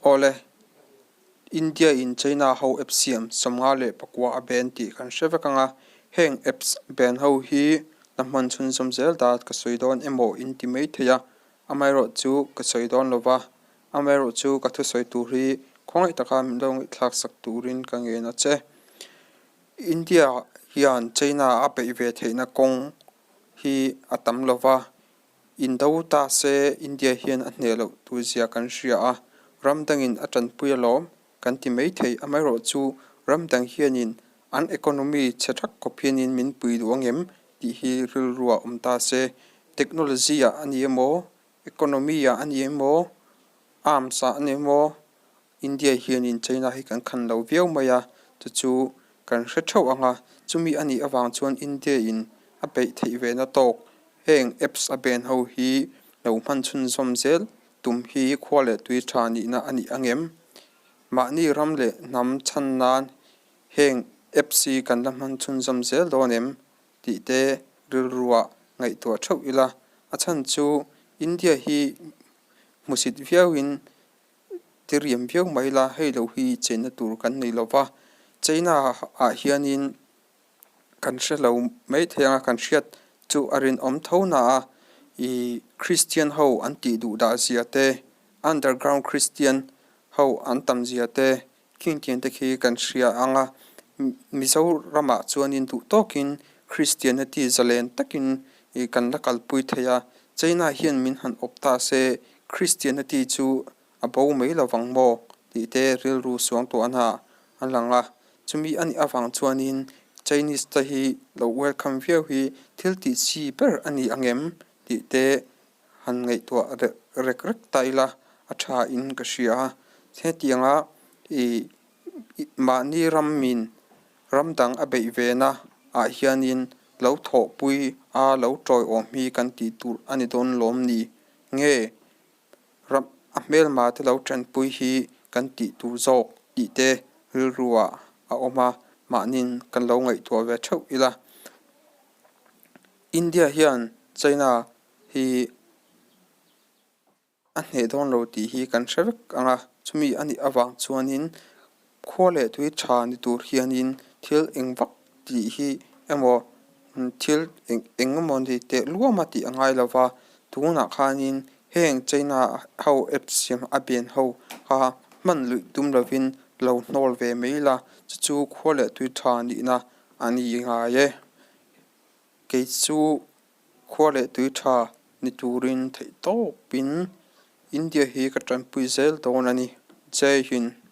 Awle, India in China ho app siam 54 a ban tih kan hre vek ang a, heng apps ban ho hi la hman chhunzawm zel dat ka sawi dawn emaw in ti mai thei a, amaherawhchu ka sawi dawn lo va, amaherawhchu ka thusawi tur hi khawngaih taka min lo ngaihthlak sak turin ka ngen a che. India hian China a beih ve theihna kawng hi a tam lo va, Indo ta se India hian a hneh loh tur zia kan hria a, ram dangin a tanpui alawm kan ti mai thei. Amaherawhchu ram dang hianin an economy chhe thak khawp hianin min pui duh angem tih hi rilruah awm ta se. Technology ah a ni emaw, economy ah a ni emaw, arms ah a ni emaw India hianin China hi kan khan lo viau mai a, chu chu kan hre theuh ang a, chumi a nih avang chuan India in a beih theih ve na tawk heng apps a ben ho hi lo hman chhunzawm zel tum hi khua leh tui tha nihna a nih ang em? Mahni ram leh hnam chhan nan heng apps hi kan la hman chhunzawm zel dawn em tih te rilruah ngaihtuah theuh ila, a chhan chu India hi hmusit viauin Ti riam viau mai la, hei lo hi chenna tur kan nei lo va, China ah hianin kan hre lo mai thei ang a, kan hriat chu a rinawm tho na a, ih Christian ho an tih duh dah zia te, underground Christian ho an tam zia te, khingtiang te khi kan hria ang a, Mizoramah chuanin duh tawkin Christianity zalen takin ih kan la kalpui thei a, China hian min han awp ta se Christianity chu a bo mai lo vang maw tih te rilru suang tawh an a a lang a, chumi a nih avang chuanin Chinese te hi lo welcome viau hi thil tih chi ber a ni ang em tih te han ngaihtuah rek rek rek ta ila a tha in ka hria a, hetianga ih mahni ram min ram dang a beih ve na ah hianin lo thawhpui a lo tawiawm hi kan tih tur a ni dawn lawm ni nge ram a hmelma te lo tanpui hi kan tih tur zawk tih te rilruah a awm a, mahniin kan lo ngaihtuah ve theuh ila. India hian China hi a hneh dawn lo tih hi kan hre vek ang a, chumi a nih avang chuanin khua leh tui tha ni tur hianin thil eng vak tih hi emaw thil eng eng emaw ni teh luam a tih a ngai lo va, tunah khanin heng China ho app siam a bian ho kha hman luih tum lovin lo hnawl ve mai la, chu chu khua leh tui tha nihna a ni ngai e. Kei chu khua leh tui tha ni turin theih tawpin India hi ka tanpui zel dawn a ni. Jai Hind.